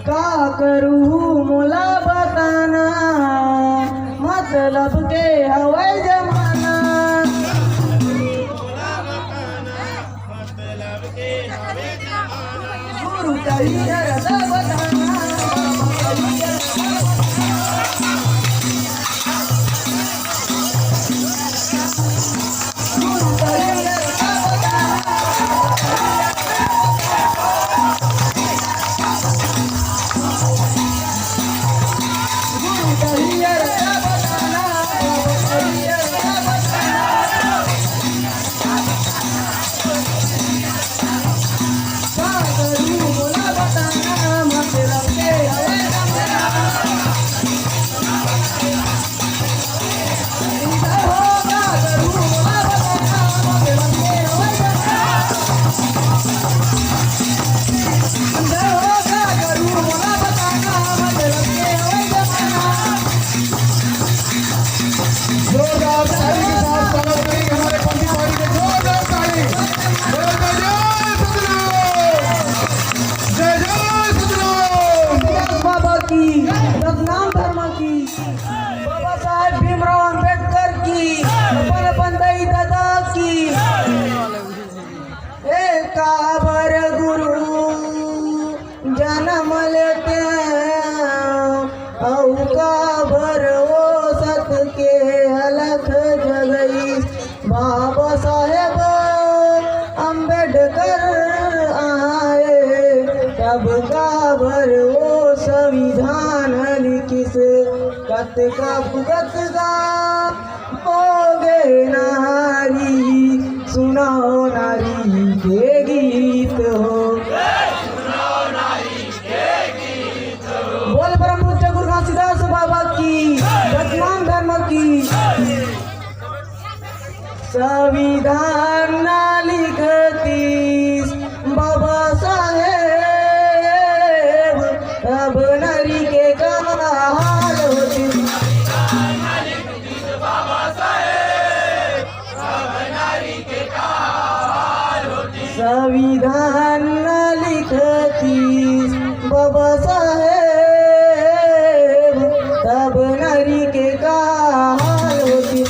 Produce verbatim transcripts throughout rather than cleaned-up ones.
का करूँ मोला बताना, मतलब के हवय जमाना। गुरु कहिया रदा बताना। जोरदार ताली के साथ स्वागत करेंगे हमारे पंथी पार्टी के, जोरदार ताली। बोलो जय जय सतनाम, जय जय सतनाम। बाबा की, सतनाम धर्म की, बाबा साहेब भीमराव अंबेडकर की, अपन अपन दाई दादा की। ए काबर गुरु जनम लेते अउ काबर ओ सत के अलख जगईस। बाबा साहेब अंबेडकर आए तब काबर ओ संविधान लिखिस। कतका भुगत गा होगे नारी, सुनाओ नारी के गीत हो। बोल परम पूज्य गुरु घासीदास बाबा की, सतनाम धर्म की। संविधान ना लिखतीस बाबा साहेब, अब नारी के का हाल होती। संविधान न लिखतीस बाबा साहेब, तब नारी के का हाल होती।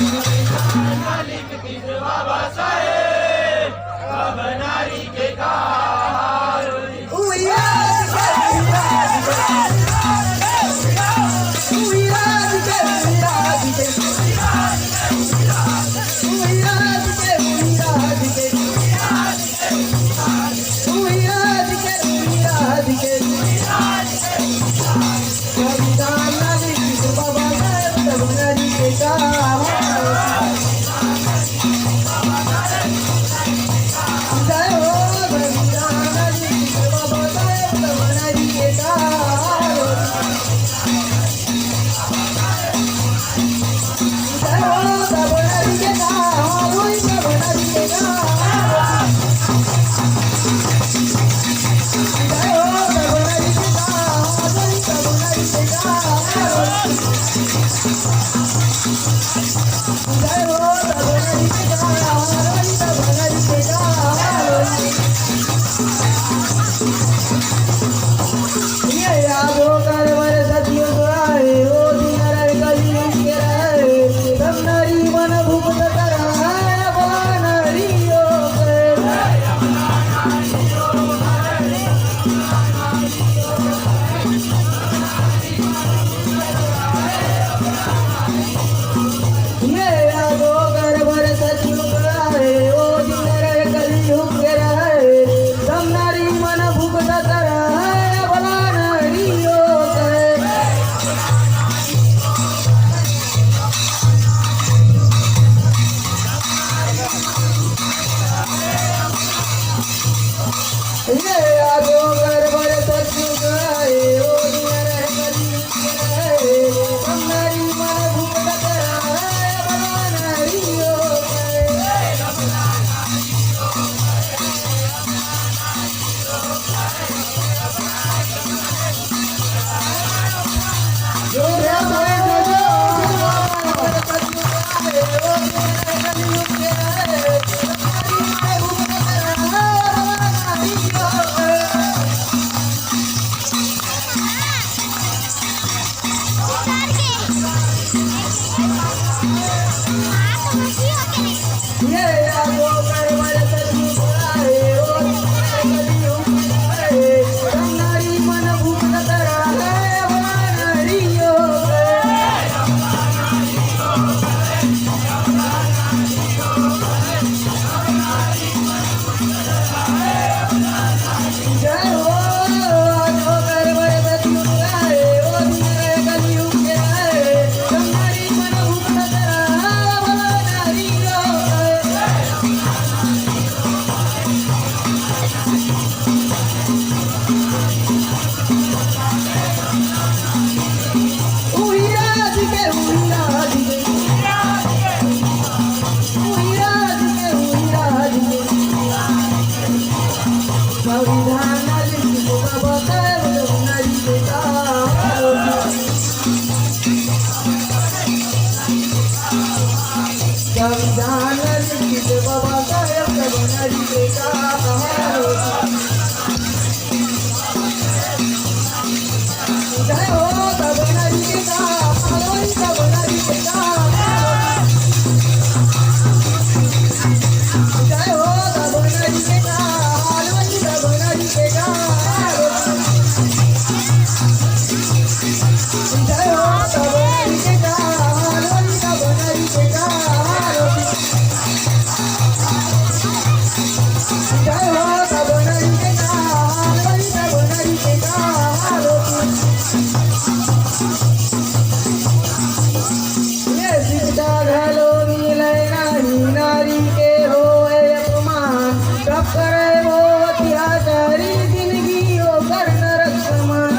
ये सिकटा घलो मिलय नारी, नारी के होय अपमान। कब करय वो अत्याचारी, जिनगी ओकर नरक समान।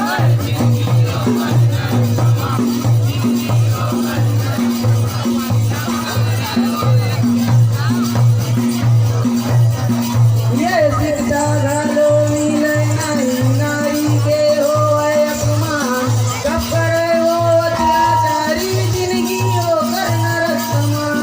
ये सिकटा घलो मिलय नारी, नारी के होय अपमान। कब करय वो अत्याचारी, जिनगी ओकर नरक समान।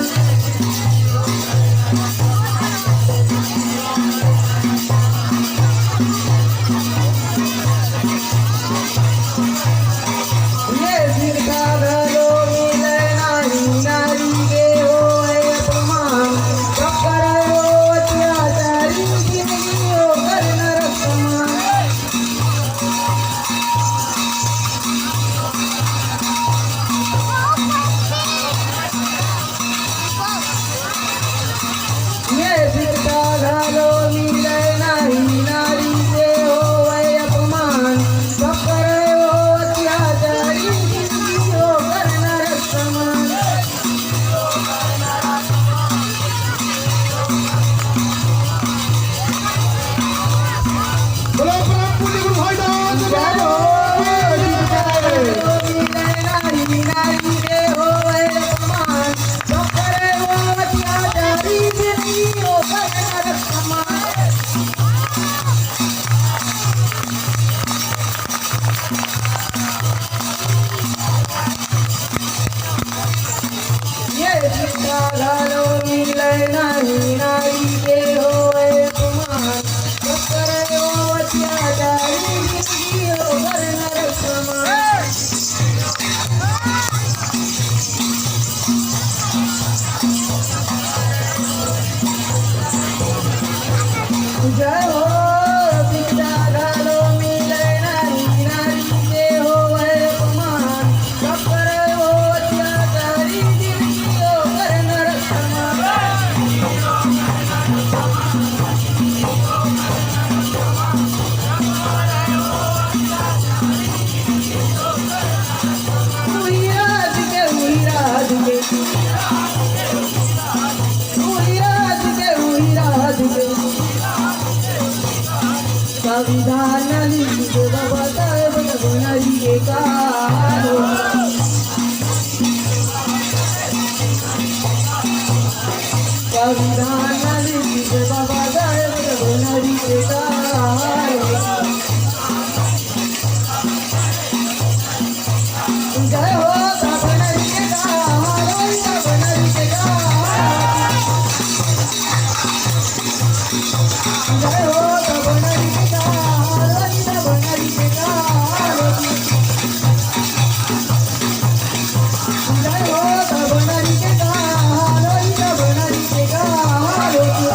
ये सिकटा घलो मिलय नारी, नारी के होय अपमान। कब करय वो अत्याचारी, जिनगी ओकर नरक समान। ये सिकटा घलो मिलय नारी, नारी के होवय अपमान। कब करय वो अत्याचारी, जिनगी ओकर नरक समान। बोलो, बोलो, पूज्य गुरु भाई दास जय हो। ये सिकटा घलो मिलय नारी, नारी के होवय अपमान। कब करय वो अत्याचारी, जिनगी ओकर नरक समान। जय हो। सिकटा घलो मिलय नारी, नारी के होवय अपमान। कब करय वो अत्याचारी, जिनगी ओकर नरक समान। उही राज के, उही राज के, उही राज के, उही राज के। संविधान लिख के बाबा साहेब बनरी के का हो? संविधान लिख के बाबा साहेब बनरी के का हो? जय हो, सब नरी के जय हो, सब नरी के जय हो। जय हो, सब नरी के जय हो, सब नरी के जय हो। जय हो, सब नरी के जय हो, सब नरी के जय हो।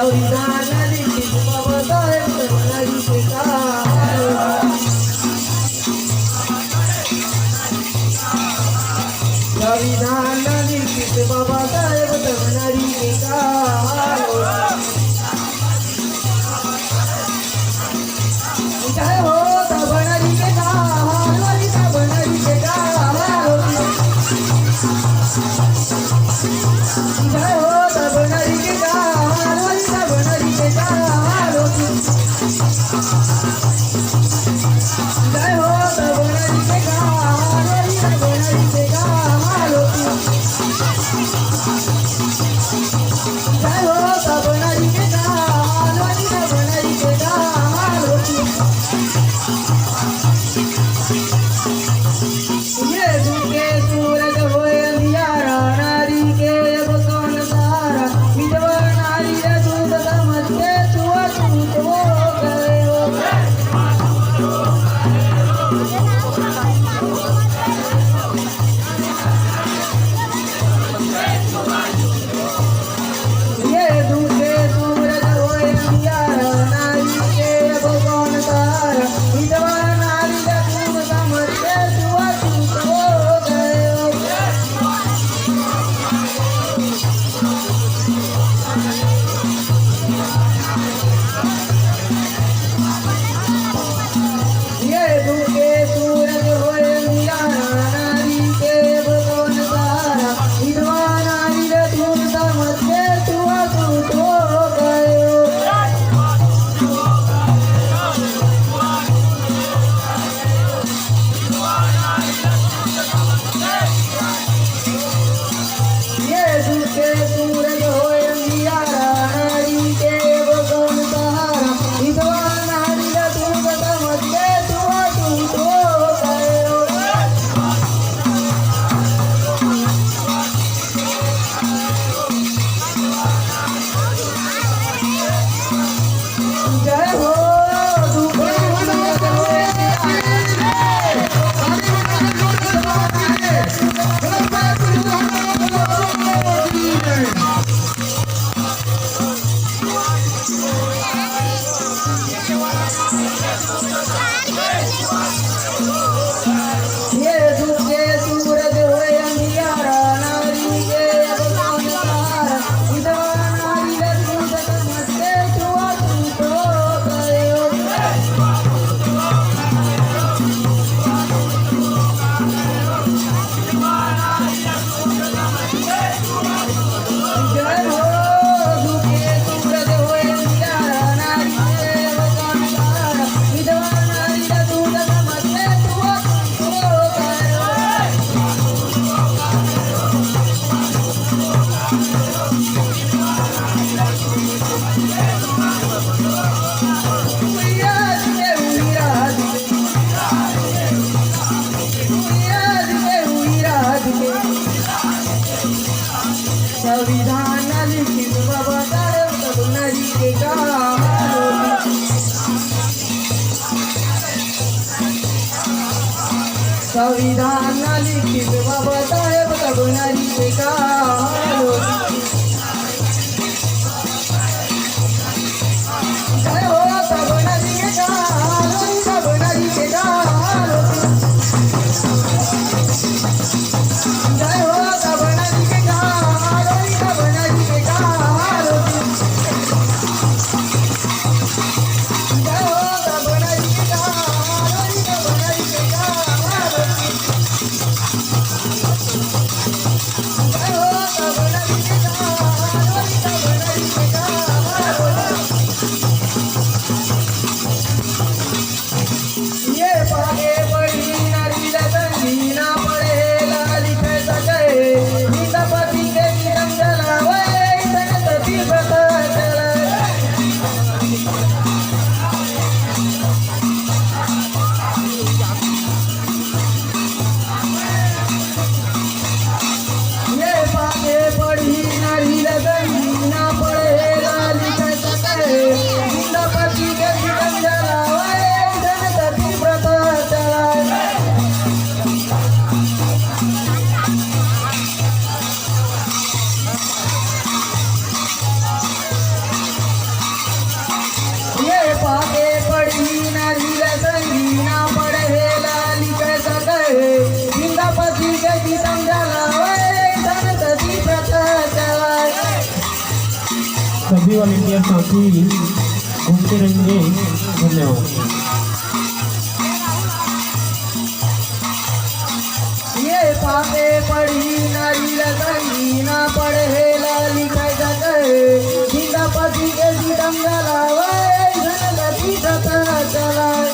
संविधान लिखित बाबा साहेब तब नारी के का हाल होती। संविधान लिखित बाबा साहेब तब नारी के का हाल होती। जय हो तब नारी के का हाल होती, तब नारी के का हाल होती। जय हो तब नारी के का हाल होती, तब नारी के का हाल होती। जय हो तब नारी के का हाल होती, तब नारी के का हाल होती। जय हो तब नारी के का हाल होती, तब नारी के का हाल होती। ये दुखे सूरज होए अंधियारा, नारी के अब कौन सहारा? विधवा नारी रे दूध समझ के छुआछूत हो गए हो। ये दुखे सूरज होए अंधियारा, नारी के अब कौन सहारा? विधवा नारी रे दूध समझ के छुआछूत हो गए हो। ये दुखे सूरज होए अंधियारा, नारी के अब कौन सहारा? विधवा नारी रे दूध समझ के छुआछूत हो गए हो। ये दुखे सूरज होए अंधियारा, नारी के अब कौन सहारा? विधवा नारी रे दूध समझ के छुआछूत हो गए हो। जय हो दुखे सूरज होए अंधियारा। ये दुखे सूरज होए अंधियारा, नारी के अब कौन सहारा? विधवा नारी रे दूध समझ के छुआछूत हो गए हो। जय हो दुखे सूरज होए अंधियारा, नारी के अब कौन सहारा? विधवा नारी रे दूध समझ के छुआछूत हो गए हो। संविधान लिखित बाबा साहेब तब नारी के का हाल होती। संविधान लिखित बाबा साहेब तब नारी के का हाल होती। जय हो तब नारी के का हाल होती, तब नारी के का हाल होती। जय हो तब नारी के का हाल होती, तब नारी के का हाल होती। जय हो तब नारी के का हाल होती, तब नारी के का हाल होती। जय हो तब नारी के का सभी वॉलंटियर साथी घूमते रहेंगे। धन्यवाद। ये पाके पढ़ी नारी ल संगी, ना पढ़े ला लिखे सके, जिंदा पति के सितम जलावे, धन गति सता चलावे।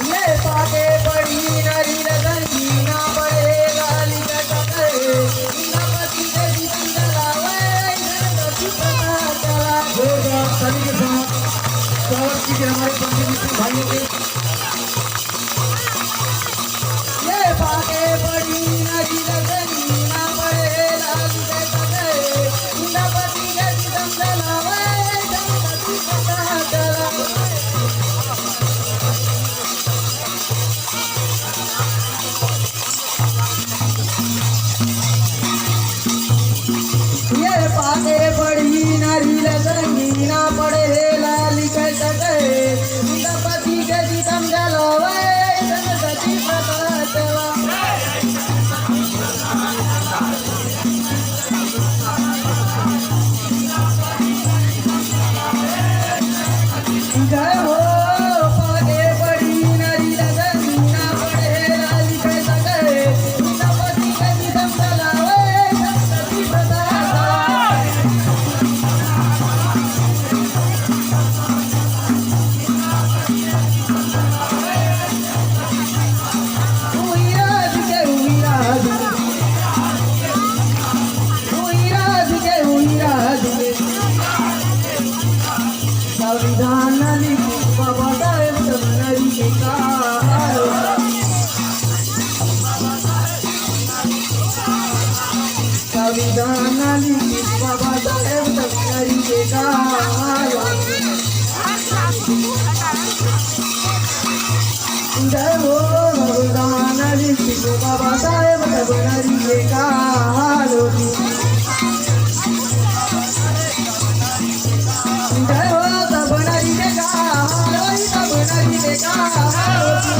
ये पाके पढ़ी नारी ल संगी, ना पढ़े ला लिखे सके, बिना पति के जीवन चलावे, ऐसन गति पता चला। जोरदार ताली के साथ स्वागत कीजिए हमारे पंडित मित्र भाइयों के। ये पाके पढ़ी नारी ल संगी, ना पढ़े ला लिखे सके, बिना पति के जीवन चलावे, ऐसन गति पता चला। ये पाके पढ़ी नारी ल संगी, ना पढ़े ला लिखे सके, बिना पति के जीवन चलावे, ऐसन गति पता चला। जय हो, पाके पढ़ी नारी ल संगी, ना पढ़े ला लिखे सके, बिना पति के जीवन चलावे, ऐसन गति पता चला। उही राज के, उही राज के, उही राज के, उही राज के। संविधान लिखिस बाबा साहेब तब नारी के का हाल। संविधान लिखिस बाबा साहेब तब नारी के का हाल। जय हो, संविधान लिखिस बाबा साहेब तब नारी के का हाल होती। जय हो, तब नारी के का हाल होती, तब नारी के का हाल होती।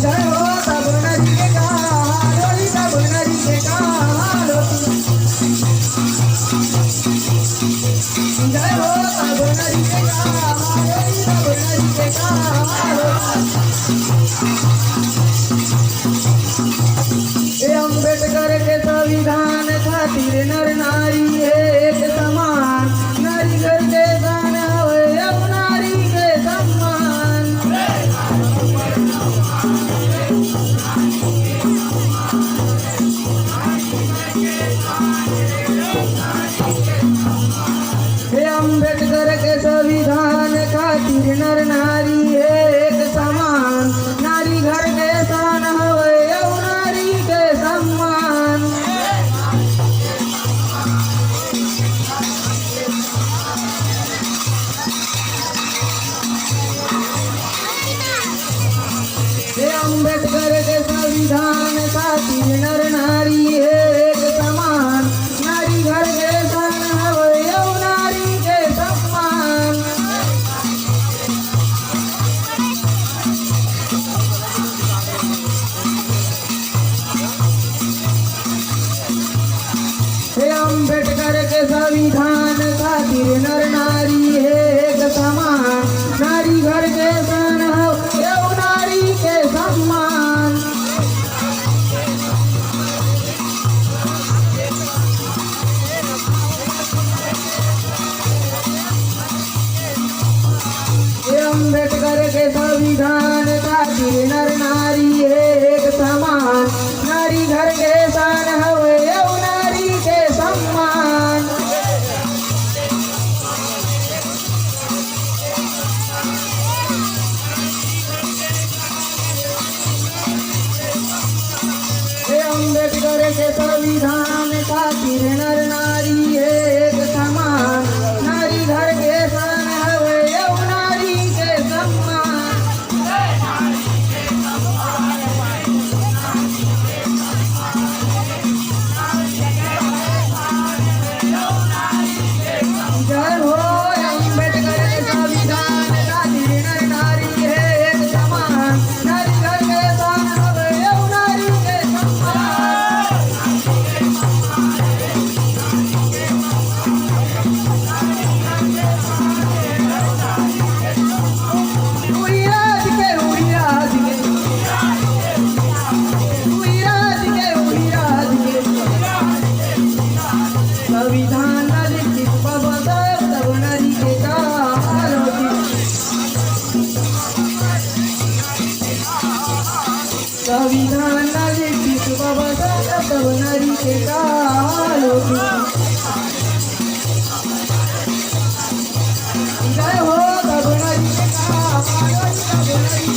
जय हो, तब नारी के का हाल होई, तब नारी के का हाल होई। जय हो, तब नारी के का हाल होई, तब नारी के का हाल होई। ए अम्बेडकर के संविधान खातिर नर नारी हे एक समान। नारी घर के शान हवे, अब नारी के सम्मान। हे अम्बेडकर के संविधान खातिर नर नारी हे एक समान। नारी घर के शान हवे, अब नारी के सम्मान। हे अम्बेडकर के संविधान खातिर नर नारी हे एक समान। नारी घर के शान हवे, अब नारी के सम्मान। हे अम्बेडकर के संविधान खातिर नर नारी हे एक समान। नारी घर के शान हवे, अब नारी के सम्मान। हे अम्बेडकर के संविधान खातिर नर नारी हे एक समान। नारी घर के शान हवे, अब नारी के सम्मान। हे अम्बेडकर के संविधान खातिर नर नारी हे एक समान। नारी घर के शान हवे, अब नारी के सम्मान। जय हो अम्बेडकर के संविधान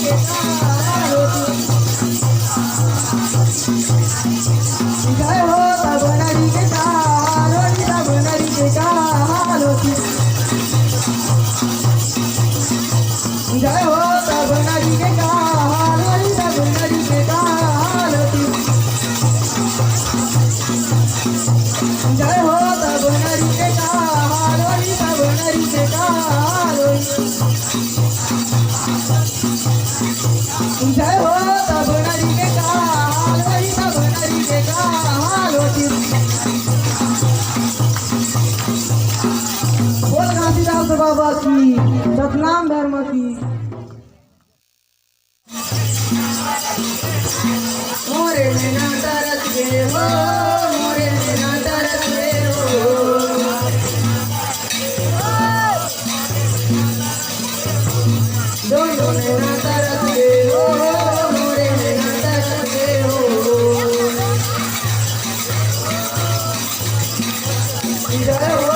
जय हो तब नरी के काल होती, तब नरी के काल होती। जय हो तब नरी के काल होती, तब नरी के काल होती। जय हो तब नरी के काल होती, तब नरी के काल होती। जय हो तब नरी के काल होई, तब नरी के काल होई। बोल घासीदास बाबा की, सतनाम धर्म की। मोरे नैना तरस गे हो, मोरे नैना तरस गे हो। दोनों नैना तरस गे हो, मोरे नैना तरस गे हो। जय हो,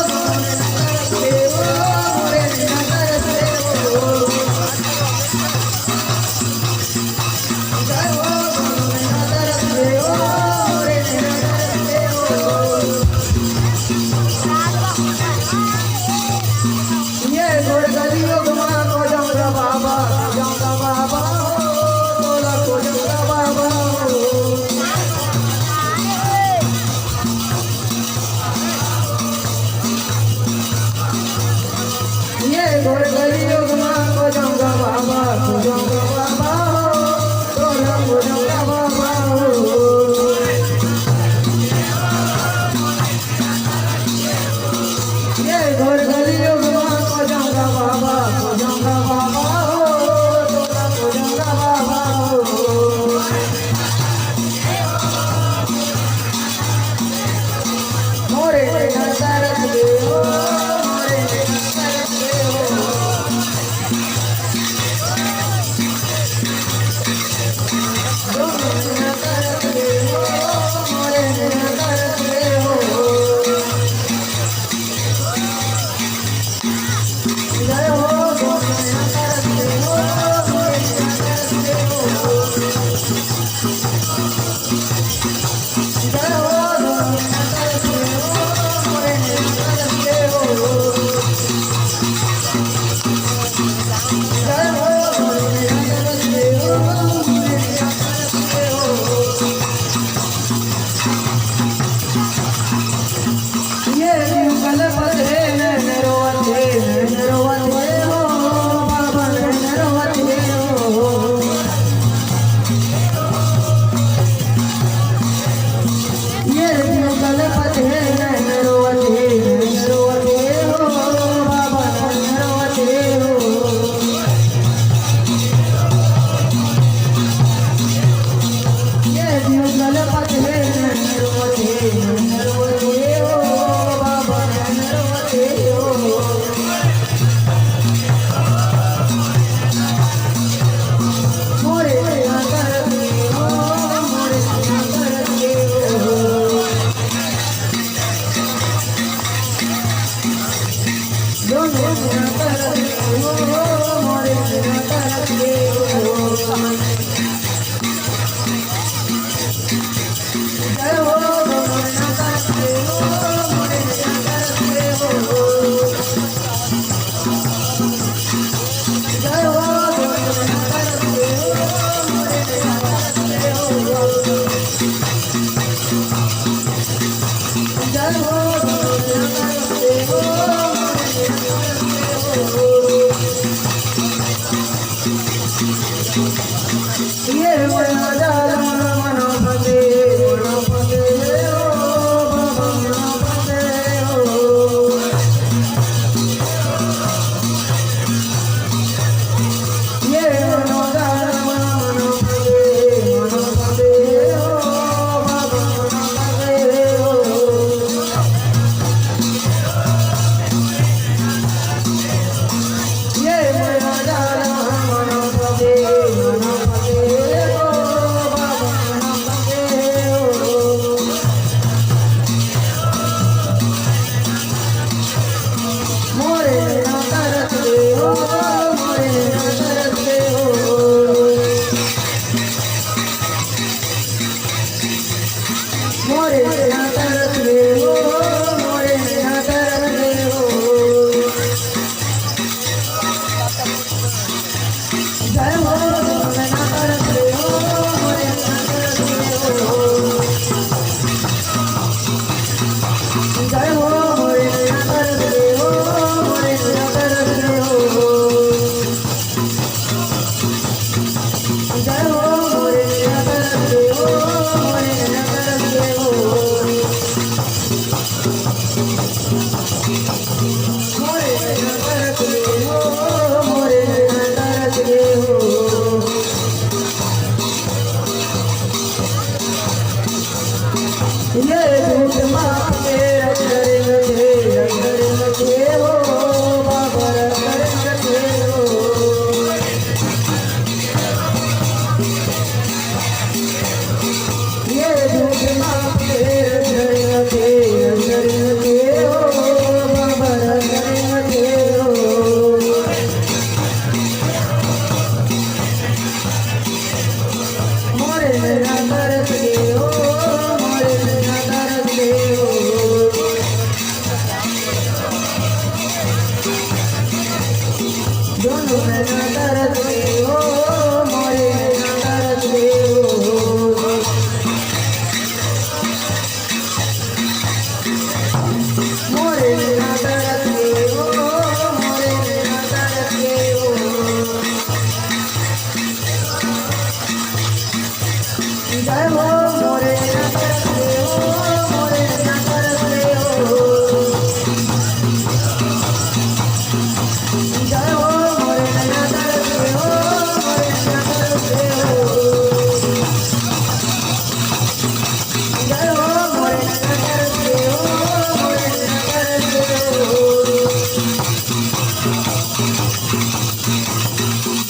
दोनों नैना तरस गे हो, मोरे नैना तरस गे हो। जय हो, दोनों नैना तरस गे हो, मोरे नैना तरस गे हो।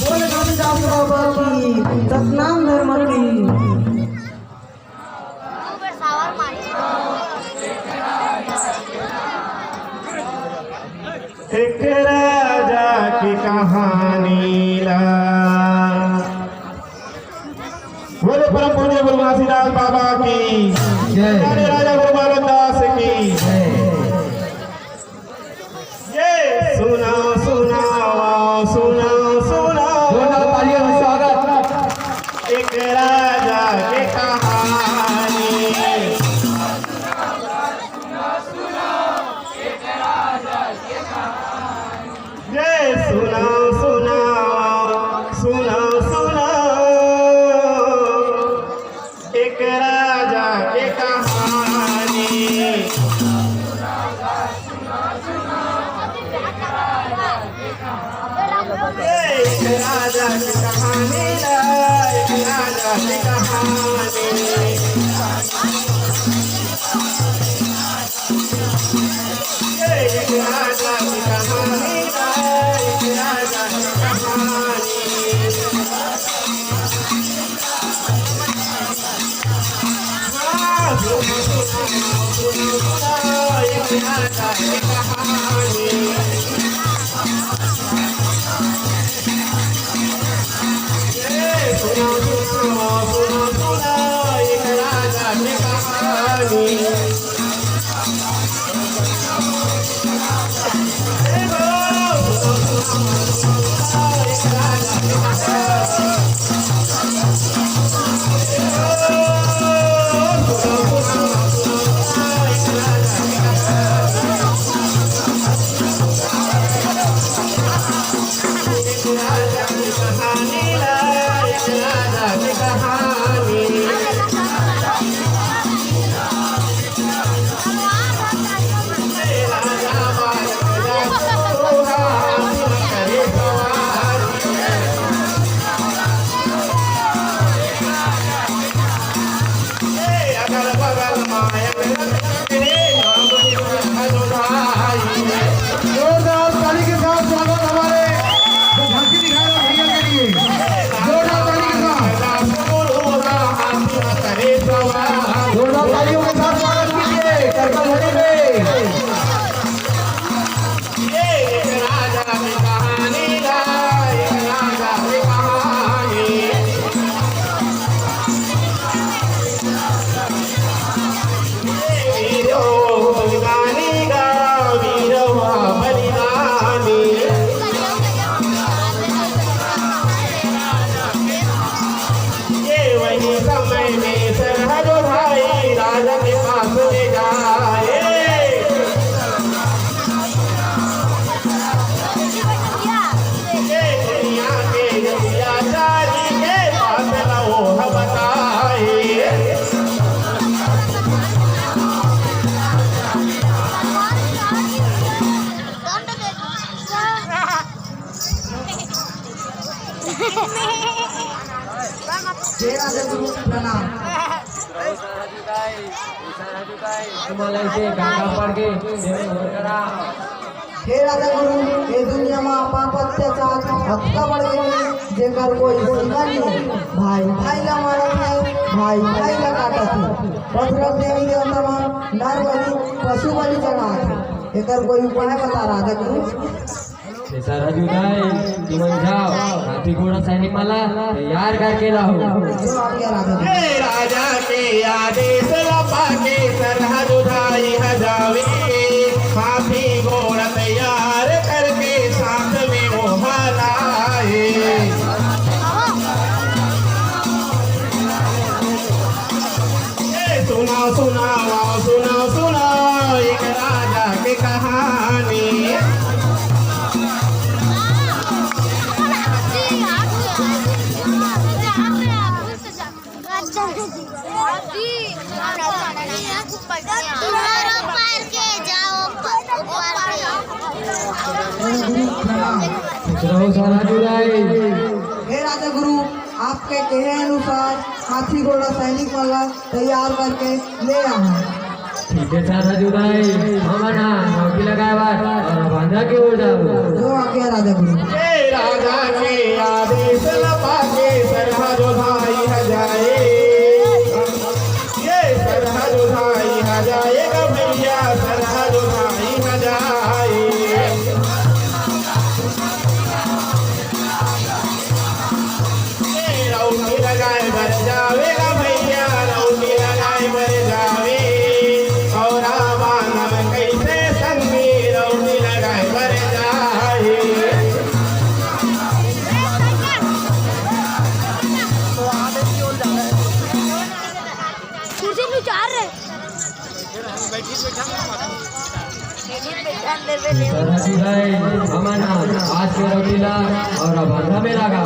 बोल गोविंद दास बाबा की, सतनाम धर्म की। एक राजा की कहानी ला। बोले परम पूज्य गुरु घासीदास बाबा की जय। प्यारे राजा गुरु बालक दास की जय। ये सुनाओ, सुनाओ, सुनाओ, सुनाओ। जोरदार तालियों में स्वागत। एक राजा की कहानी। जय सुनाओ, सुनाओ, सुनाओ, सुनाओ। एक राजा के कहानी। एक राजा के कहानी ला, एक राजा के कहानी। एक राजा की कहानी ला, एक राजा की कहानी। हाँ, सुनो, सुनो, सुनो, सुनो, एक राजा की कहानी। ए, सुनो, सुनो, सुनो, सुनो, एक राजा की कहानी। जोरदार ताली के साथ स्वागत हमारे जो झांकी दिखा रहे भैया के लिए। जोरदार ताली के साथ। जोरदार तालियों के साथ स्वागत कीजिए करताल घड़ी में। एक राजा की कहानी ला, एक राजा की कहानी। तुम्हारा इसे गाना पढ़ के देवे हो करा। हे राजा गुरु, ये दुनिया में पाप अत्याचार अतका बढ़ गए हे, जेकर कोई सीमा नहीं हे। भाई भाई ला मारत हे, भाई भाई ला काटत हे। पथरक देवी देवता मन नर बलि, पशु बलि चढ़ात हे। एकर कोई उपाय बता राजा गुरु। ए सरहजू दाई, तुमन जाओ, हाथी घोड़ा सैनिक मन ला तैयार करके लाओ। जो आज्ञा राजा। हे राजा के आदेश ला पाके सरहजू दाई ह जावे, हाथी घोड़ा तैयार करके साथ में ओहा लाए। ए, सुनाओ, सुनाओ, सुनाओ, सुनाओ एक राजा के कहानी। ऊपर के जाओ, ऊपर, ऊपर के। खुश रहो सरहजू दाई। हे राजा गुरु, आपके कहे अनुसार हाथी घोड़ा सैनिक मन ला तैयार करके ले आए। ठीक हे सरहजू दाई, हमन ह नौकी लगाए बर अउ बांधा के ओर जाबो। जो आज्ञा राजा गुरु। ए राजा के आदेश ला पाके सरहजू दाई ह जाए। ए सरहजू दाई ह जाए गा भैया, सरहजू दाई ह जाए। ए रौनी लगाए बर जावे गा भैया, रौनी लगाए बर जावे। अउ रावण कइसे संगी रौनी लगाए बर जाए। कुर्सी पे उतार रे। सरहजू दाई, हमन आज के रौनी ला अउ बांधा में लगा।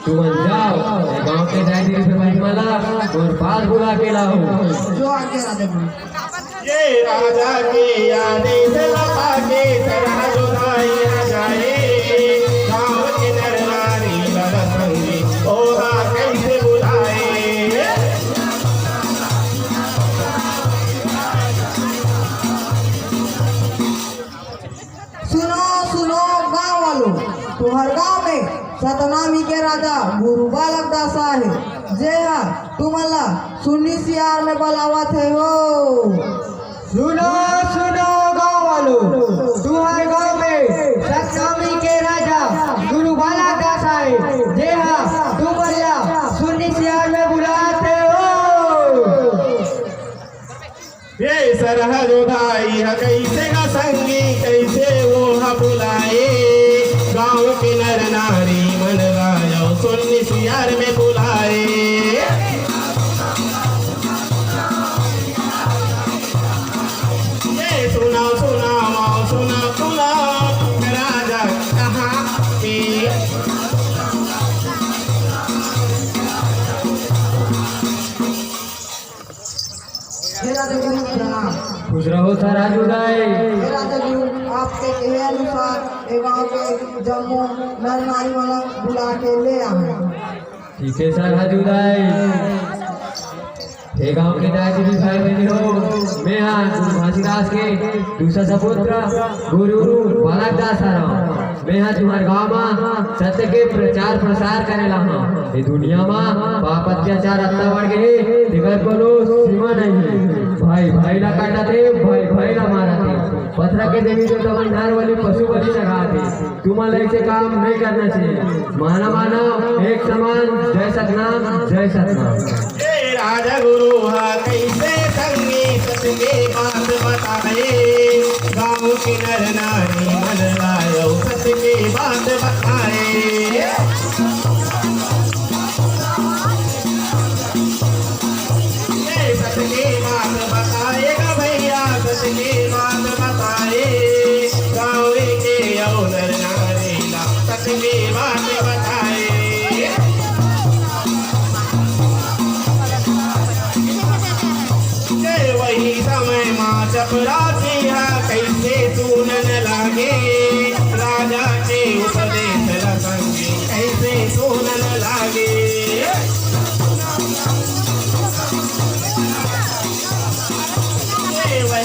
तुमन जाओ, ए गांव के दाई दीदी से महिमा ला, मोर पास बुला के लाओ। जो आज्ञा राजा गुरु। ए राजा के आदेश ला पाके सरहजू दाई ह जाए। गांव के नर नारी बर संगी, ओहा कइसे बुलाए। सुनो, सुनो गांव वालों, तुम्हर गांव में सतनामी के राजा गुरु बालक दास आहे, जे हा तुमन ला सुन्नी सियार में बलावत हे हो। सुनो, सुनो गांव वालों, तुम्हर गांव में सतनामी के राजा गुरु बालक दास आहे, जे हा तुमन ला सुन्नी सियार में बुलात हे हो। ए सरहजू दाई ह कइसे गा संगी, कइसे ओहा बुलाए। गांव के नर नारी मन ला अउ सुन्नी सियार में बुलाए। ए सुनाओ, सुनाओ, सुनाओ, सुनाओ, राजा कहानी। हे राजा गुरु प्रणाम। खुश रहो सरहजू दाई। हे राजा गुरु, आपके कहे अनुसार ए गांव के जम्मो नर नारी मन ला बुला के ले आए। ठीक हे सरहजू दाई। ए गांव के दाई दीदी भाई बहन हो, मैं हा गुरु घासीदास के दूसरा सपुत्र गुरु बालक दास हरंव। मैं हा तुम्हर गांव मा सत्य के प्रचार प्रसार करे ला हंव। ए दुनिया मा पाप अत्याचार अतना बढ़ गे हे, तेकर कोनो सीमा नहीं हे। भाई भाई ला काटत हे, भाई भाई ला मारत हे। पथरा के देवी देवता मन नर बलि पशु बलि चढ़ात हे। तुमन ला ऐसे काम नहीं करना चाहिए। माना माना एक समान। जय सतनाम, जय सतनाम। ए राजा गुरु हा कइसे संगी सत के बात बताए, गांव के नर नारी मन ला अउ सत के बात बताए। ए सत के बात बताए गा भैया, सत के बात बताए, गांव के अउ नर नारी ला सत के बात बताए। जय वही समय मा चपरासी हा कइसे सुनन लागे, राजा के उपदेश ला संगी कइसे सुनन लागे।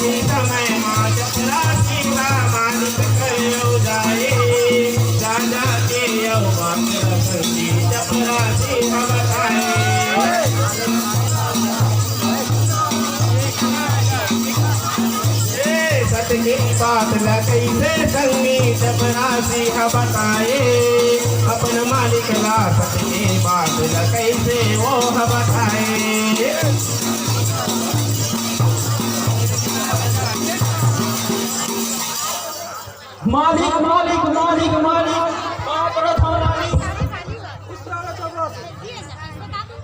समय मा चपरासी हा मालिक करे अउ जाए, राजा के अउ बात रखी चपरासी हा बताए। ए, सत के बात ला कइसे संगी चपरासी हा बताए, अपन मालिक ला सत के बात ला कइसे वो हा बताए। मालिक, मालिक, मालिक, मालिक, बाप रे, था मालिक।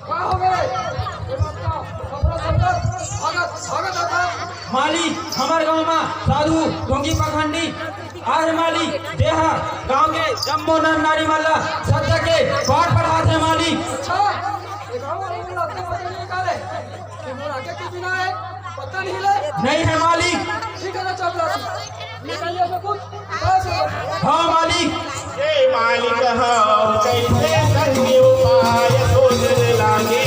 का हो गए? भागत, भागत आता। मालिक, हमर गांव मा साधु ढोंगी पाखंडी आ हे मालिक, जे हा गांव के जम्मो नर नारी मन ला सत्य के पाठ पढ़ात हे मालिक। अच्छा, ये गांव वाले लोग आपको पता नहीं का रे? कि मोर आगे के बिना है, पता नहीं ले। नहीं है मालिक। ठीक है ना, चपरासी। निकल जा सब कुछ। बस। हाँ मालिक। हे मालिक हो, कइसे संगी उपाय सोचन लागे,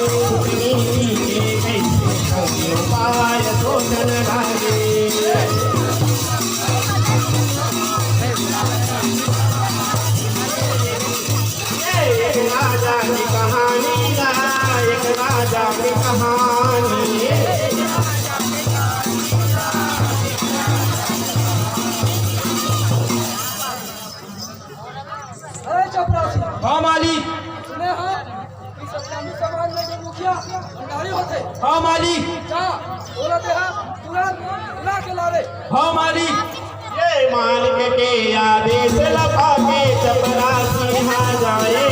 सुतनी के कइसे संगी उपाय सोचन लागे। ये एक राजा की कहानी ना, एक राजा की कहानी। अरे चपरासी। हाँ मालिक। सुने हाँ कि सतनामी समाज में जो मुखिया भंडारी होथे। हाँ मालिक। जा, बोला दे हाँ, तुरंत बुला के ला रे। हाँ मालिक। ये मालिक के आदेश ला पाके चपरासी हा जाए,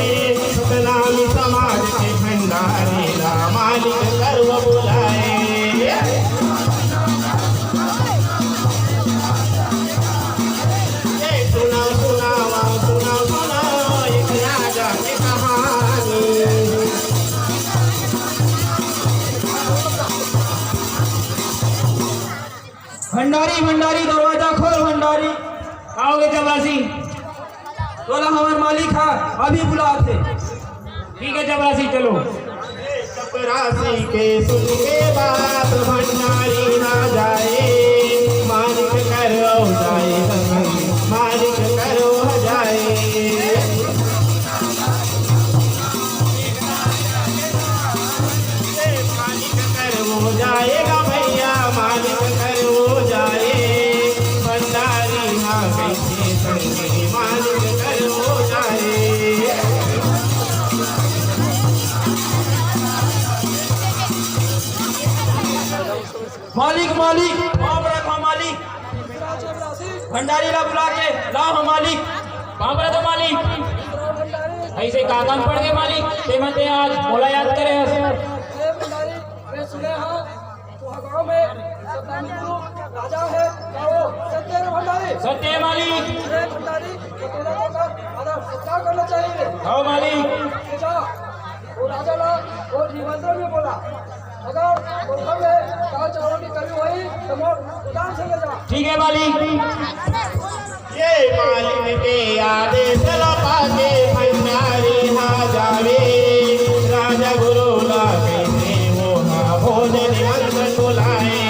सतनामी समाज के भंडारी ला मालिक करवा बुलाए। ए, सुनाओ, सुनाओ, सुनाओ, सुनाओ, एक राजा के कहानी। भंडारी, भंडारी, दरवाजा खोल, भंडारी। आओगे चपरासी? तोला हमर मालिक हा अभी बुलात हे। ठीक है चपरासी, चलो। चपरासी के सुन के बात भंडारी ना जाए, मालिक करो जाए, मालिक करो जाए। मालिक कर वो जाएगा भैया, मालिक कर वो जाए। भंडारी हाँ कैसे संगी मालिक कर वो जाए। मालिक, मालिक, बाप रे, मालिक। भंडारी ला बुला के लाओ हम मालिक। बाप रे तो मालिक। ऐसे का काम पड़ गए मालिक? ते मते आज मोला याद करे हस। अरे भंडारी, मैं सुने हाँ, तो गांव में सतनामी गुरु राजा है, क्या वो सत्य है भंडारी? सत्य है मालिक। अरे भंडारी, तो तोला तो कर, अरे सत्कार करना चाहिए। हाँ मालिक। जा, वो राजा ला, वो निमंत्रण में बोला। अगर तोर घर में दाल चावल की कमी होही, तो मोर गोदाम से ले जा। ठीक है मालिक। ये मालिक के आदेश ला पाके भंडारी हा जावे, राजा गुरु ला कइसे वो हा भोजन निमंत्रण बुलाए।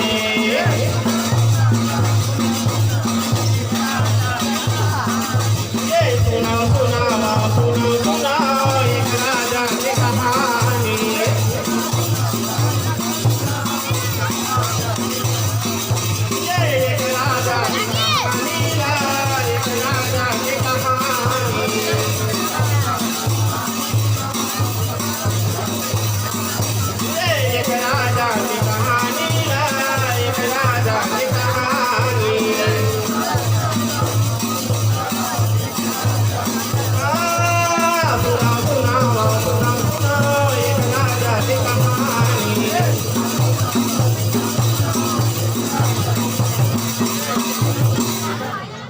ये सुनाओ, सुनाओ, सुनाओ, सुनाओ, एक राजा की कहानी। ये एक राजा की कहानी ला, एक राजा की कहानी। ये एक राजा की कहानी ला, एक राजा की कहानी।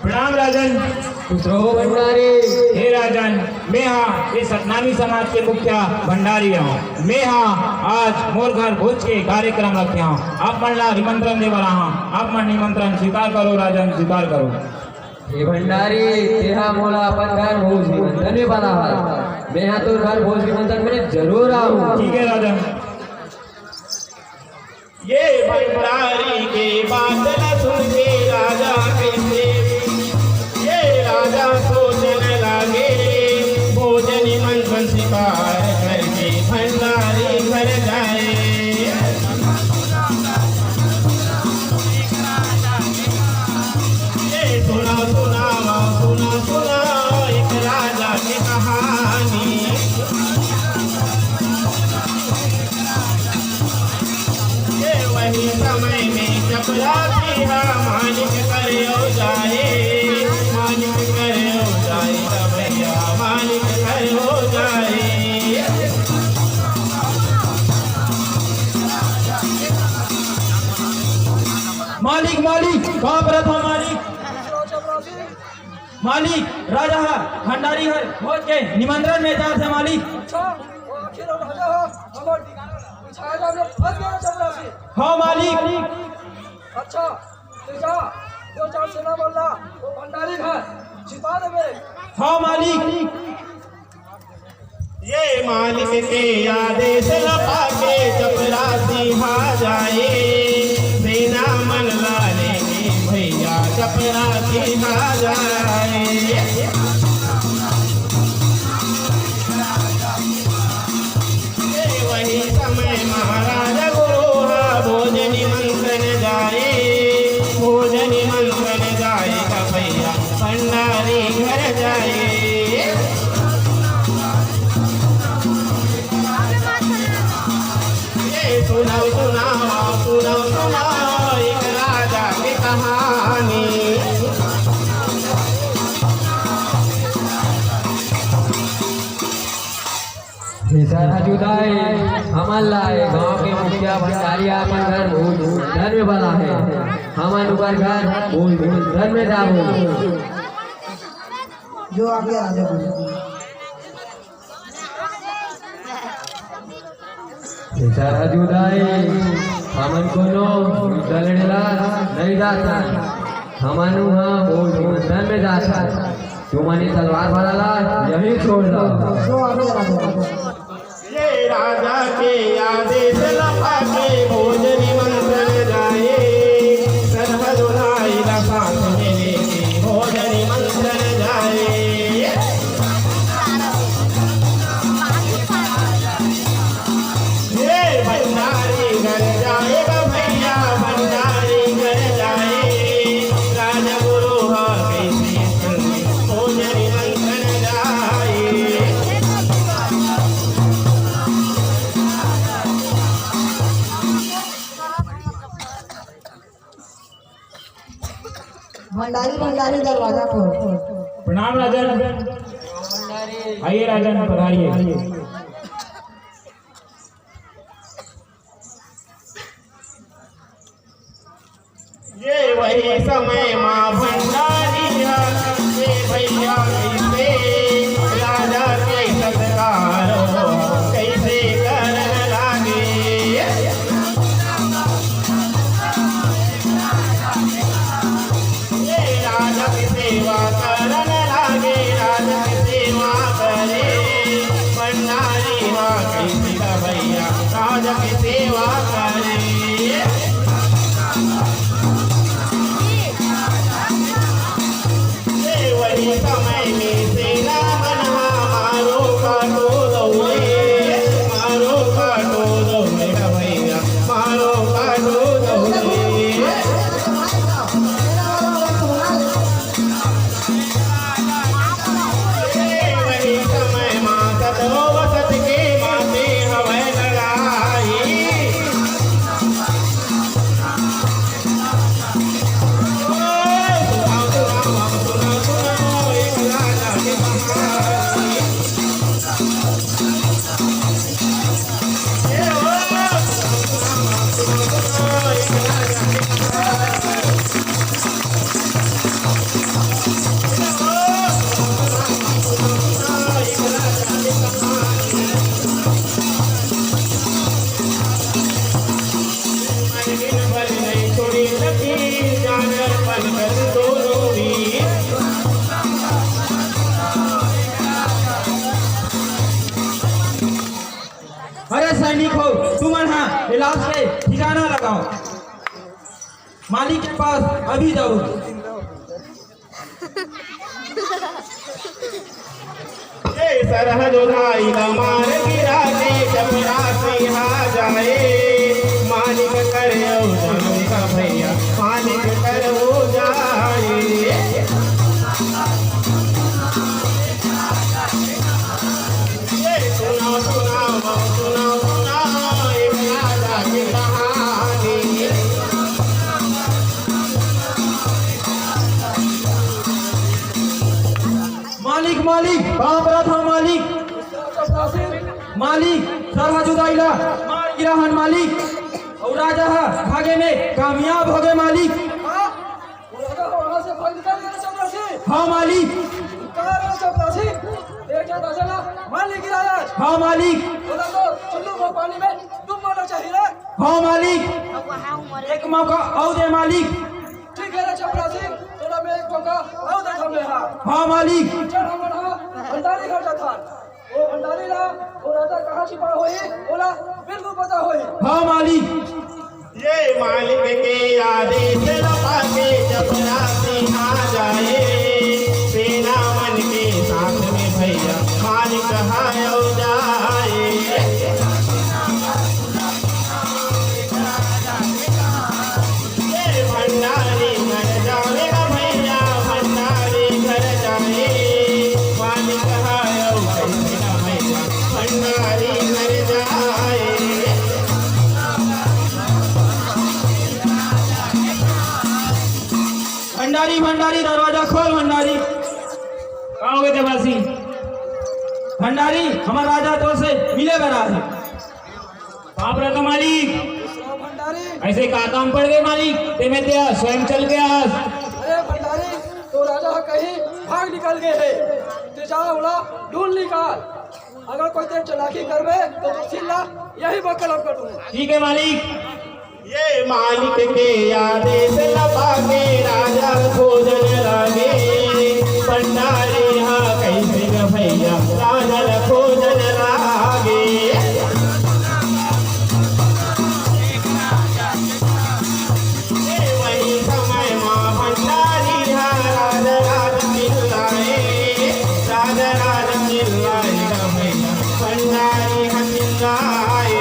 प्रणाम राजन। खुश रहो भंडारी। हे राजन, मैं हा ये सतनामी समाज के मुखिया भंडारी हूँ। मैं हा आज मोर घर भोज के कार्यक्रम रखे हूँ। आप मन ला निमंत्रण दे वाला हूँ। आप मन निमंत्रण स्वीकार करो राजन, स्वीकार करो। हे भंडारी, तेहा मोला अपन घर भोज निमंत्रण में बला है। मैं हा तोर घर भोज निमंत्रण में जरूर आऊँ। ठीक है राजन। ये भंडारी के बात ल सुन के राजा कहिथे, ये राजा सोचन लागे, भोजन मंथन स्वीकार करके भंडारी घर जाए। ये सुना, सुनावा, सुना, सुना एक राजा की कहानी। ये वही समय में चपरासी हा मालिक करे हो जाए, मालिक करे हो जाए, भैया मालिक करे हो जाए। मालिक, मालिक, का परत हा मालिक? मालिक, राजा हा भंडारी हर भोज के निमंत्रण में जात हे मालिक। अच्छा, वो आखिर राजा हा, हमर बिछाए ला में फंस गया चपरासी। हाँ मालिक। अच्छा, ले जा, दो चार सेना मन ला वो भंडारी घर छिपा देबे। हाँ मालिक। ये मालिक के आदेश ल पाके चपरासी हा जाए, सेना मन ला लेके भैया चपरासी हा जाए। ये वही समय महाराज गुरु हा भोजन मंथन जाए, भोजन मंथन जाए का भैया भंडारी घर जाए। ये सुनाओ, सुनाओ, सुनाओ, सुनाओ एक राजा की कहानी। हे सरहा जुदाई, हमन ला ए गांव के मुखिया भंडारी अपन घर भोज मंथन में बला हे। हमन ओकर घर भोज मंथन में जाबो। जो आगे आ जाओ। सरहा जुदाई, हमन कोनो दलड़ेला नहीं जाथन। हमन उहाँ भोज मंथन में जाथन। तुमन ये तलवार भरा ला यही छोड़ दो। ये राजा के आदेश ल पाके भोज निमंत्रण जाए, सरहा जुदाई ला साथ में लेके भोज निमंत्रण जाए। ये भंडारी घर जाए गा भैया, भंडारी घर जाए, राजगुरु हा कैसे संग भोज निमंत्रण जाए। भंडारी, भंडारी दरवाजा खोल। प्रणाम राजन। आइए राजन, पधारिए। ये वही समय मा भंडारी हा, ये भैया कैसे राजा के सत्कार हो, कैसे करन लागे। ये राजा के सेवा करन लागे, राजा के सेवा करे, भंडारी हा कैसे भैया राजा के सेवा करे। ये वही समय में सेना मन हा मारो काटो दौड़े, मारो काटो दौड़े भैया, मारो काटो दौड़े। ये वही समय मा सतरो वसत के माते हवै लड़ाई। अरे सैनिक हो, तुमन हा इलाज के ठिकाना लगाओ। मालिक के पास अभी जाओ। ए सरहज उधाई ला मार गिरा के चपरासी हा जाए। मालिक कर ओ जाए का भैया, मालिक कर ओ जाए। ए सुनाओ, सुनाओ, सुनाओ, सुनाओ, एक राजा की कहानी। मालिक, मालिक, बाप रथ हो मालिक। मालिक, सरहज उधाई ला मार गिरा हन मालिक, अउ राजा ह भागे में कामयाब हो गए मालिक। हाँ? वो राजा वहाँ से भाग निकल गया चपरासी। हाँ मालिक। कहाँ रहे चपरासी? देख जा राजा ना, मार ले गिरा आज। हाँ मालिक। बोला तो चुल्लू को पानी में डूब मरना चाहिए रे। हाँ मालिक। एक मौका अउ दे मालिक। ठीक है रे चपरासी, तोला मैं एक मौका अउ देता मैं हाँ। हाँ मालिक। चल हमन हाँ भंडारी घर जाथन। वो भंडारी ला वो राजा कहाँ छिपा होही, ओला बिल्कुल पता होही। हाँ मालिक। ये मालिक के आदेश ला पाके चपरासी हा जाए, सेना मन के साथ में भैया मालिक हा अउ जाए। ए भंडारी घर जावे गा भैया, भंडारी घर जाए। मालिक हा अउ कइसे गा भैया, भंडारी घर जाए। भंडारी, भंडारी, दरवाजा खोल भंडारी। का हो गए चपरासी? भंडारी, हमर राजा तो से मिले बर आए हे। बाप रे तो मालिक, भंडारी। ऐसे का काम पड़ गए मालिक? ते में ते स्वयं चल के आस। अरे भंडारी, तो राजा ह कहीं भाग निकल गए है। ते जा ओला ढूंढ निकाल। अगर कोई तेरे चालाकी करबे तो तू सिल्ला यही बकलब कर दूंगा। ठीक है मालिक। ये मालिक के आदेश ला पाके राजा खोजन लागे। भंडारी हा कइसे ग भैया राजा ला खोजन लागे। ए वही समय मा भंडारी हा राजा राज चिल्लाए, राजा राज चिल्लाए ग भैया भंडारी हा चिल्लाए।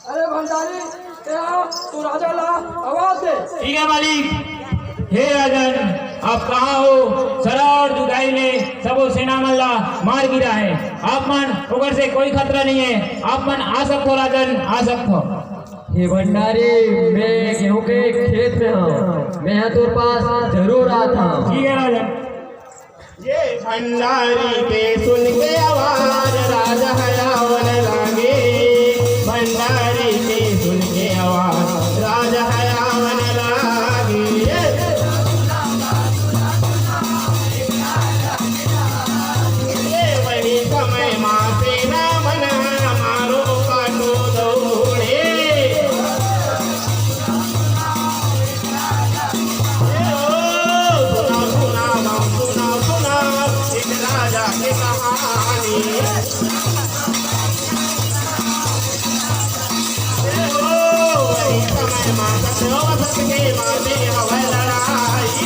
अरे भंडारी, तेरा तू राजा ला आवाज दे। ठीक है मालिक। हे राजन, आप कहाँ हो? सरहज उधाई में सबो सेना मन ला मार गिरा है। आप मन ओकर से कोई खतरा नहीं है। आप मन आ सकथो राजन, आ सकथो। हे भंडारी, मैं गेहूं के खेत में हूँ, मैं यहाँ तोर पास जरूर आता हूँ। ठीक है राजन। ये भंडारी के सुन के आवाज राजा हयावन लागे। भंडारी के सुन के आवाज राजा हयावन लागे। ये वही समय मा सेना मन मारो काटो दौड़े। ए ओ, सुनाओ, सुनाओ, सुनाओ, सुनाओ, एक राजा के कहानी। ए ओ, वही समय मा सतयो सत के माते हवै लड़ाई।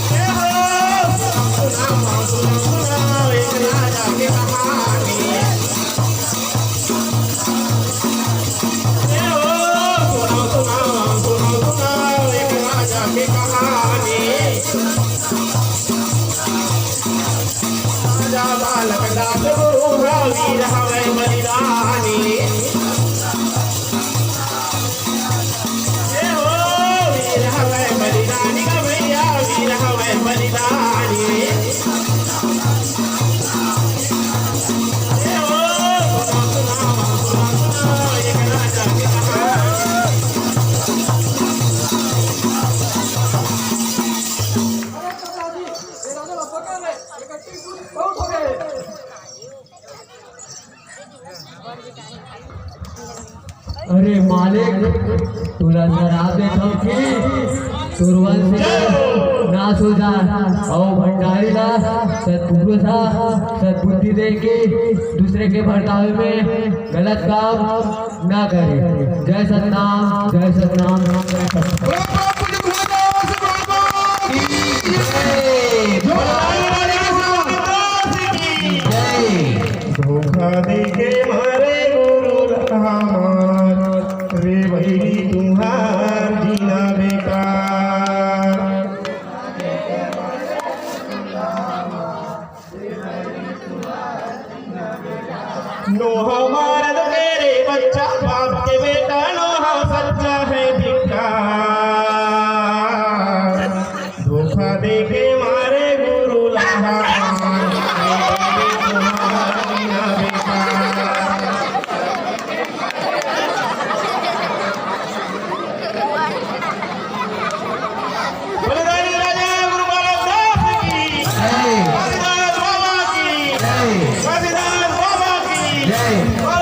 ए ओ, सुनाओ, सुनाओ, सुनाओ, एक राजा के कहानी। अरे मालिक, तोला जरा देखो कि तुरंत से ना हो जा, अउ भंडारी ला सद्गुरु सा सद्बुद्धि दे के दूसरे के भड़कावे में गलत काम ना करे। जय सतनाम, जय सतनाम, जय सतनाम। धोखा दे के मारे गुरु हमार, रे बहिनी तुहार जीना बेकार। नोहा मारत के रे बच्चा, बाप के बेटा नोहा सच्चा है भिखार। धोखा दे के मारे गुरु ला हमार, जीना बेकार। बलिदानी राजा गुरु बालक दास की, जय। काशीदास बाबा की, जय। काशीदास बाबा की, जय।